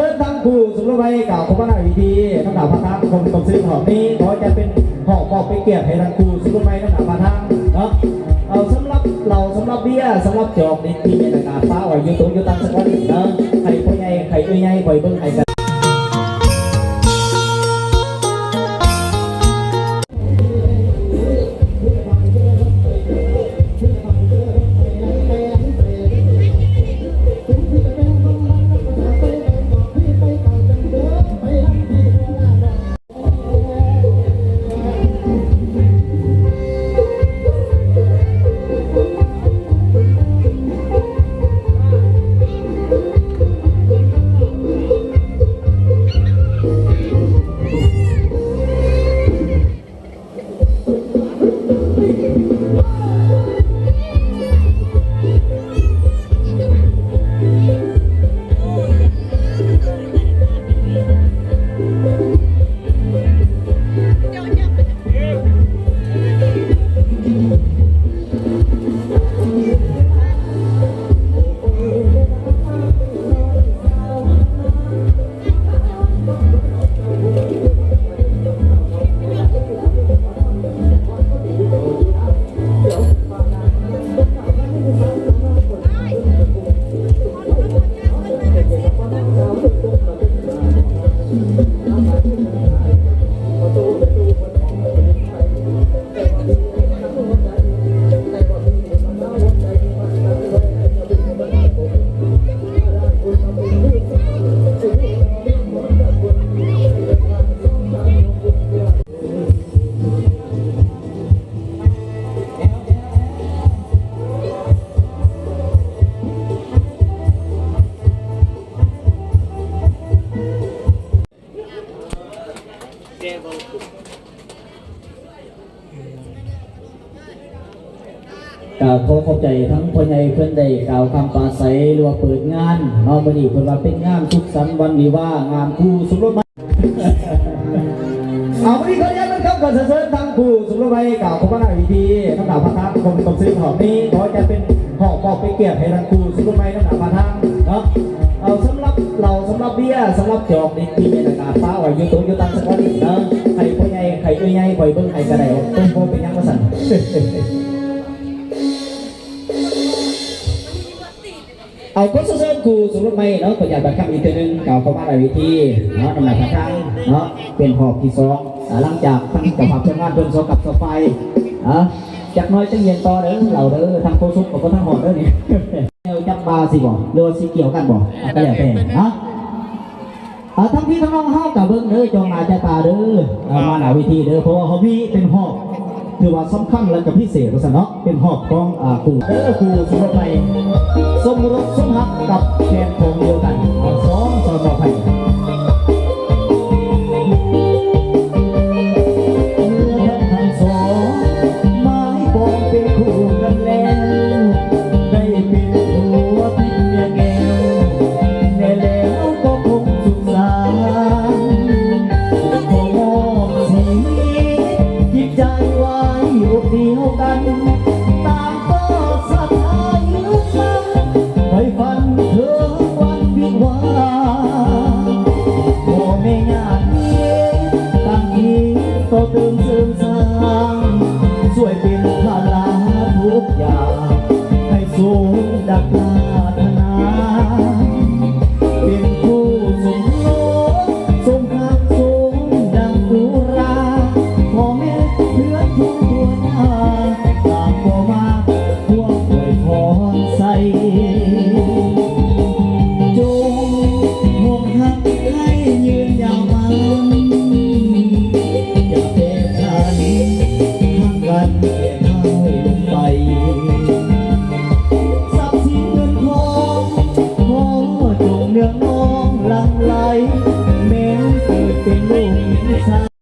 ເຊີນທັງຄູ່ສົມລົດໃໝ່ກ່າວເຂົ້າມາໜ້າເວທີ ນຳໜ້າປະທານ ຄົນສົມຊື່ຫອບນີ້ ຂໍຈະເປັນຫອບມອບເປັນກຽດໃຫ້ທັງຄູ່ສົມລົດໃໝ່ ນຳໜ້າປະທານເນາະ. ເອົາ ສຳລັບເຫຼົ້າ ສຳລັບເບຍ ສຳລັບຈອກນີ້ ທີ່ມີລາຄາ ປະໄວ້ຢູ່ໂຕະຢູ່ຕັ່ງສະກ່ອນເນາະ ໃຫ້ພໍ່ໃຫຍ່ ໃຫ້ເອື້ອຍໃຫຍ່ ໄປເບິ່ງໃຫ້ກັນ. ກະຂໍຂອບໃຈທັງພໍ່ໃຫຍ່ເພິ່ນໄດ້ກ່າວຄຳປາໄສ ຫຼືວ່າເປີດງານເນາະ. ມື້ນີ້ເພິ່ນວ່າເປັນງານສຸກສັນວັນວິວາ ງານຄູ່ສົມລົດໃໝ່. ເອົາ ມື້ນີ້ຂໍອະນຸຍາດນຳ ກໍຂໍເຊີນທັງຄູ່ສົມລົດໃໝ່ກ່າວເຂົ້າມາໜ້າເວທີ ນຳໜ້າປະທານ ຄົນສົມຊື່ຫອບນີ້ ຂໍຈະເປັນຫອບມອບເປັນກຽດໃຫ້ທັງຄູ່ສົມລົດໃໝ່ ນຳໜ້າປະທານເນາະ. ເອົາ ສຳລັບເຫຼົ້າ ສຳລັບເບຍ ສຳລັບຈອກນີ້ ທີ່ມີລາຄາ ປະໄວ້ຢູ່ໂຕະຢູ່ຕັ່ງສະກ່ອນເນາະ ໃຫ້ພໍ່ໃຫຍ່ ໃຫ້ເອື້ອຍໃຫຍ່ ໄປເບິ່ງໃຫ້ກໍໄດ້ ບໍ່ເປັນຫຍັງວ່າຊັ້ນ. ເອົາ ຂໍເຊີນຄູ່ສົມລົດໃໝ່ເນາະ ຂໍອະນຸຍາດບັດຄຳອີກເທື່ອໜຶ່ງ ກ່າວເຂົ້າມາໃນເວທີເນາະ ນຳໜ້າປະທານເນາະ ເປັນຮອບທີສອງ ອ່າ ຫຼັງຈາກທາງເຈົ້າພາບຈັດງານເພິ່ນສອບກັບສອບໄຟ ອ່າ ຈັກໜ້ອຍຈັ່ງຮຽນຕໍ່ເດີ ເລົ່າເດີ ທາງໂຄສົກກໍບໍ່ທັນຮອດເດີນີ້ ແນວຈັບບາຊິບໍ່ ຫຼືວ່າຊິກ່ຽວກັນບໍ່ ອ່າ ກໍແລ້ວແຕ່ເນາະ. ອ່າ ທັງພີ່ທັງນ້ອງເຮົາກະເບິ່ງເດີ ຈ້ອງໜ້າຈ້ອງຕາເດີ ອ່າ ມາໜ້າເວທີເດີ ເພາະວ່າເຮົາມີເປັນຮອບ ຖືວ່າສຳຄັນ ແລະກະພິເສດວ່າຊັ້ນເນາະ ເປັນຮອບຂອງ ອ່າ ຄູ່ ເອີ ຄູ່ສົມລົດໃໝ່ ສົມລົດສົມຮັກກັບແຟນຂອງດຽວກັນ ອ່າ ສອງ